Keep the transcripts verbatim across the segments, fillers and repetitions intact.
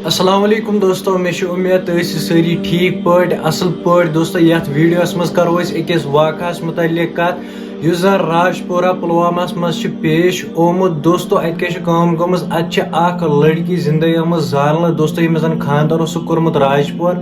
السلام علیکم دوستو، مےٚ چھِ اُمید تُہۍ ٲسِو سٲری ٹھیٖک پٲٹھۍ، اَصٕل پٲٹھۍ۔ دوستو، یَتھ ویٖڈیوَس منٛز کَرو أسۍ أکِس واقعَس مُتعلِق کَتھ، یُس زَن راجپورہ پُلوامَس منٛز چھِ پیش آمُت۔ دوستو، اَتہِ کیٛاہ چھِ کٲم گٔمٕژ؟ اَتہِ چھِ اَکھ لٔڑکی زِندَے آمٕژ زالنہٕ۔ دوستو، ییٚمِس زَن خانٛدَر اوسُکھ کوٚرمُت راجپور۔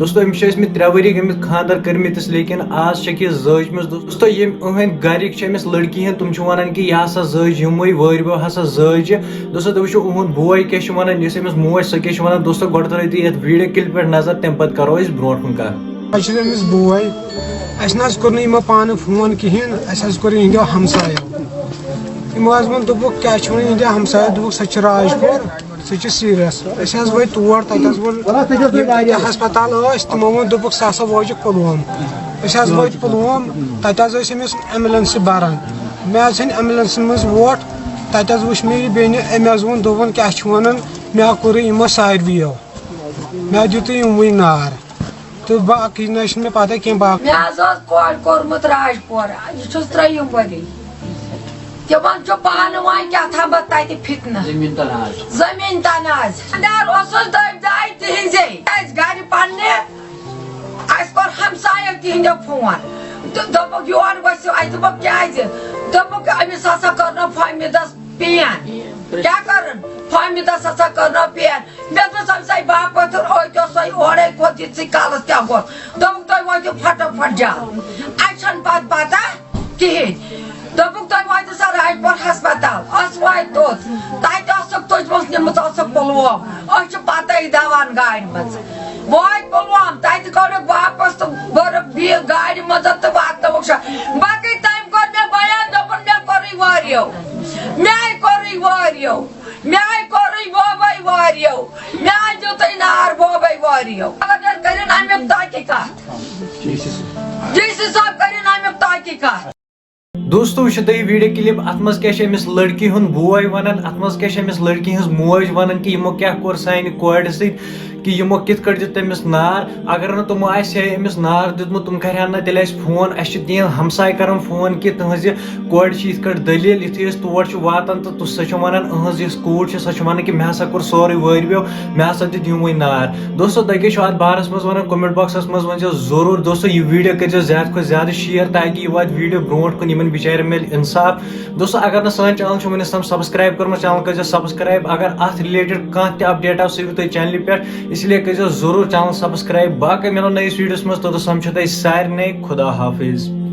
دوستو، أمِس چھِ ٲسمٕتۍ ترٛےٚ ؤری گٔمٕتۍ خانٛدَر کٔرمٕتِس، لیکِن آز چھَکھ یہِ زٲجمٕژ۔ دوستو، یِم أہٕنٛدۍ گَرِکۍ چھِ أمِس لٔڑکی ہٕنٛدۍ، تِم چھِ وَنان کہِ یہِ ہسا زٲج یِموٕے، وٲرۍبیو ہسا زٲج یہِ۔ دوستو، تُہۍ وٕچھِو، اُہُنٛد بوے کیٛاہ چھُ وَنان، یۄس أمِس موج، سۄ کیٛاہ چھِ وَنان۔ دوستو، گۄڈٕ ترٛٲیِو تُہۍ یَتھ ویٖڈیو کِلپہِ پٮ۪ٹھ نظر، تَمہِ پَتہٕ کَرو أسۍ برونٛٹھ کُن کَتھ۔ اَسہِ چھِ أمِس بوے، اَسہِ نہ حظ کوٚر نہٕ یِمو پانہٕ فون کِہیٖنۍ، اَسہِ حظ کوٚر یِہِنٛدیو ہمسایو۔ یِمو حظ ووٚن، دوٚپُکھ، کیٛاہ چھِ وَنان یِہِنٛدیو ہمسایو؟ دوٚپُکھ، سۄ چھِ راجپور، سُہ چھُ سیٖریَس۔ أسۍ حظ وٲتۍ تور، تَتہِ حظ ووٚن، یِم تہِ ہسپتال ٲسۍ، تِمو ووٚن، دوٚپُکھ، سُہ ہسا وٲتۍ پُلووم۔ أسۍ حظ وٲتۍ پُلووم، تَتہِ حظ ٲسۍ أمِس ایمبولینسہِ بَران۔ مےٚ حظ ژھٕنۍ ایمبولینسہِ منٛز ووٹ، تَتہِ حظ وٕچھ مےٚ یہِ بیٚنہِ، أمۍ حظ ووٚن، دوٚپُن، کیٛاہ چھُ وَنان؟ مےٚ ہا کوٚرُے یِمو ساروِیو، مےٚ ہا دیُتُے یِموٕے نار۔ تہٕ باقٕے نہ حظ چھِنہٕ مےٚ پَتہ کینٛہہ، باقٕے۔ مےٚ حظ اوس کورِ کوٚرمُت راجپورہ، یہِ چھُس ترٛیٚیِم ؤری۔ تِمن چھُ پانہٕ وۄنۍ کیٛاہ تھامَتھ تَتہِ فِتنہٕ۔ زٔمیٖن تنازٕ۔ زٔمیٖن تنازٕ۔ خانٛدار اوسُس دٔبۍ داے تِہنٛزے۔ اَسہِ گرِ پننہِ، اَسہِ کوٚر ہمسایو تِہنٛدیو فون۔ تہٕ دوٚپُکھ، یور ؤسِو۔ اَسہِ دوٚپُکھ، کیٛازِ؟ دوٚپُکھ، أمِس ہسا کٔرنو فہمیٖدس پین۔ کیٛاہ کٔرٕن؟ فہمیٖدس ہسا کٔرنو پین۔ مےٚ دوٚپُس، أمۍ سا باپٲتھٕر، أتۍ اوس سۄے اورَے کھوٚت، یِتھسٕے کالَس کیٛاہ گوٚو؟ دوٚپُکھ، تُہۍ وٲتِو پھٹو پھٹ جان۔ اَسہِ چھَنہٕ پَتہٕ پَتہ کِہیٖنۍ۔ دوٚپُکھ، تُہۍ وٲتِو سا راجپور ہسپتال۔ أسۍ وٲتۍ توٚت۔ تَتہِ ٲسٕکھ تُجمٕژ، نِمٕژ ٲسٕکھ پُلووم۔ أسۍ چھِ پَتَے دَوان گاڑِ منٛز۔ وٲتۍ پُلووم، تَتہِ کوٚڑُکھ واپَس تہٕ بٔرٕکھ بیٚیہِ گاڑِ منٛز تہٕ واتنٲوٕکھ شا-، باقٕے تٔمۍ کوٚر مےٚ بیان، دوٚپُن، مےٚ کوٚرُے واریو، مےٚ کوٚرُے واریو۔ مےٚ آے کوٚرُے بوبے واریو، مےٚ آے دیُتُے نار بوبے واریو۔ خبردار کٔرِن اَمیُک تحقیٖقات۔ ڈی سی صٲب کٔرِن اَمیُک تحقیٖقات۔ دوستو، وٕچھِو تُہۍ یہِ ویٖڈیو کِلِپ، اَتھ منٛز کیٛاہ چھِ أمِس لٔڑکی ہُنٛد بوے وَنان، اَتھ منٛز کیٛاہ چھِ أمِس لٔڑکی ہٕنٛز موج وَنان کہِ یِمو کیٛاہ کوٚر سانہِ کورِ سۭتۍ، کہِ یِمو کِتھ کٲٹھۍ دیُت تٔمِس نار۔ اگر نہٕ تِمو آسہِ ہے أمِس نار دیُتمُت، تِم کَرِہَن نہٕ تیٚلہِ اَسہِ فون۔ اَسہِ چھِ تِہِنٛدۍ ہمساے کَران فون کہِ تٕہٕنٛزِ کورِ چھِ یِتھ کٲٹھۍ دٔلیٖل۔ یُتھُے أسۍ تور چھِ واتان تہٕ تُس-، سۄ چھِ وَنان، أہٕنٛز یۄس کوٗر چھِ، سۄ چھِ وَنان کہِ مےٚ ہسا کوٚر سورُے وٲرۍویو، مےٚ ہسا دیُت یِموٕے نار۔ دوستو، تُہۍ کیٛاہ چھِو اَتھ بارَس منٛز وَنان؟ کمنٹ باکسَس منٛز ؤنۍزیو ضروٗر۔ دوستو، یہِ ویٖڈیو کٔرۍزیو زیادٕ کھۄتہٕ زیادٕ شیئر، تاکہِ یہِ واتہِ ویٖڈیو برونٛٹھ کُن، یِمَن بِچارٮ۪ن میلہِ اِنصاف۔ دوستو، اگر نہٕ سٲنۍ چینل چھِ وٕنیُک تام سبسکرائب کٔرمٕژ، چینل کٔرۍزیو سبسکرائب۔ اگر اَتھ ریلیٹڈ کانٛہہ تہِ اپڈیٹ آو، سُہ یِیہِ تۄہہِ چینلہِ پٮ۪ٹھ، اس لیے کٔرۍزیو ضروٗر چینل سبسکرائب۔ باقٕے مِلو نٔیِس ویٖڈیوَس منٛز، توٚتَس سَمکھو تۄہہِ سارنٕے۔ خدا حافظ۔